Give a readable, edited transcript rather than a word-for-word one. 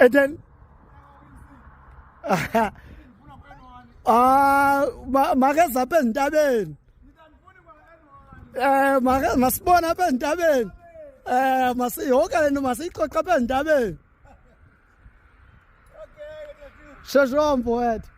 And then ah makeze apha ezintabeni. Make masibone apha ezintabeni. Masi yonke le nto masiyixoxe apha ezintabeni. Shesho, mfowethu.